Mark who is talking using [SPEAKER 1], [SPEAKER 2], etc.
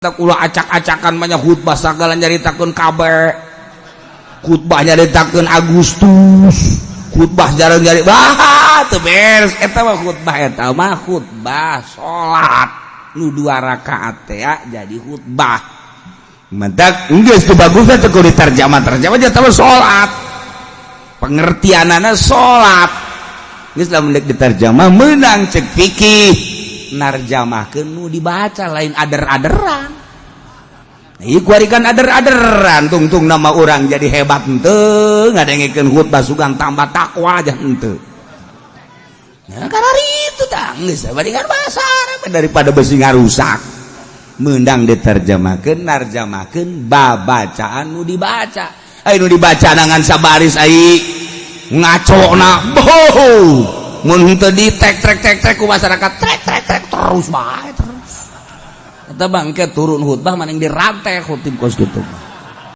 [SPEAKER 1] Tak ulah acak-acakan banyak khutbah, segala nyaritakeun kabeh, khutbah nyaritakeun Agustus, khutbah jarang nyari bah teu beres. Eta mah khutbah, eta mah khutbah salat nu dua rakaat teh jadi khutbah. Mentak geus teu bagusna teu kudu diterjemah terjemah, eta mah salat, pengertianana salat. Geus lamun deuk diterjemah meunang cek fikih, narjamahkeun nu dibaca, lain ader-aderan. Ieu kuari kan ader-aderan, tungtung nama orang jadi hebat henteu, ngadengekeun khutbah sugan tambah takwa aja henteu. Nah, karena itu tah geus bandingan bahasa Arab daripada besi ngarusak, meundang diterjemahkeun, narjamahkeun babacaan nu dibaca. Ai nu dibaca nangan sabaris, ai ngacona boh mun henteu di tek trek tek trek ku masyarakat, trek trek trek terus bae terus. Eta bangke turun khutbah maning dirantai khotib kos kitu mah.